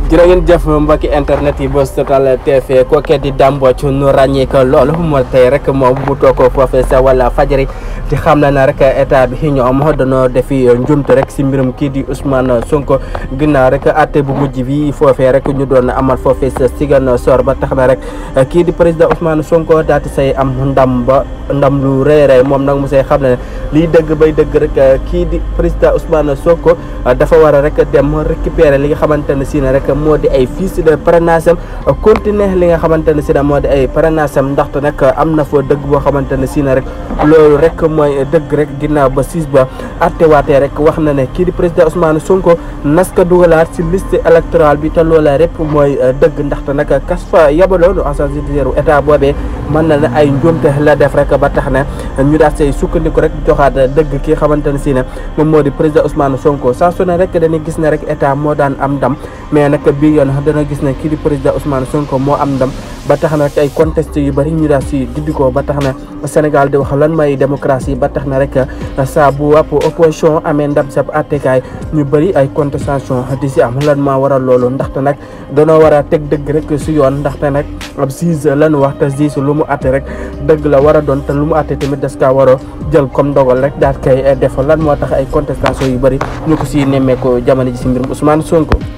jërë ngeen jëf mbokki internet yi Buzz Total TV kooke di Dame Mbodj nu ràññee ko loolu moo tey rek moom mu toog foofee sa wala fajari di xam na rek état bi ñoom dañoo defi njumte rek si mbirum kii di Ousmane Sonko ginnaaw rek atte bu mujj bi foofee rek ñu doon amal foofee sa Ziguinchor ba tax na rek kii di président Ousmane Sonko daati say am ndam lu rëy moom nag mu say xam ne liy dëgg bay dëgg rek kii di président Ousmane Sonko dafa war a rek dem récupérer li nga xamante ne si ne rek moo di ay fiches de parrainage am continuer li nga xamante ne si ne moo di ay parrainage am ndaxte nag am na fa dëgg boo xamante ne si ne rek loolu rek mooy dëgg rek ginnaaw ba 6 ba attewaatee rek wax na ne kii di président Ousmane Sonko nas ko dugalaat si liste électorale bi te loola rek mooy dëgg ndaxte nag kas fa yabaloon agent judiciaire état boobee mën na ne ay njuumte la def rek ba tax ne ñu daal say sukkandiku rek joxaat dëgg ki xamante ne si ne moom moo di président Ousmane Sonko saa su ne rek dañuy gis ne rek état moo daan am ndam mais nag bii yoon dana gis ne kii di président Ousmane Sonko moo am ndam ba tax na rek ay contesté yu bëri ñu daal si diddikoo ba tax na Sénégal di wax lan may démocratie ba tax na rek saa bu wàpp opposition amee ndam sab attekaay ñu bëri ay contestation di si am lan maa waral loolu ndaxte nag danoo war a teg dëgg rek si yoon ndaxte nag ab juge lañu wax te juge lu mu atte rek dëgg la war a doon te lu mu atte tamit des kaa war a jël comme ndogal rek daal koy def lan moo tax ay contestation yu bëri ñu ko si nemmeeku jamono ji si mbirum Ousmane Sonko.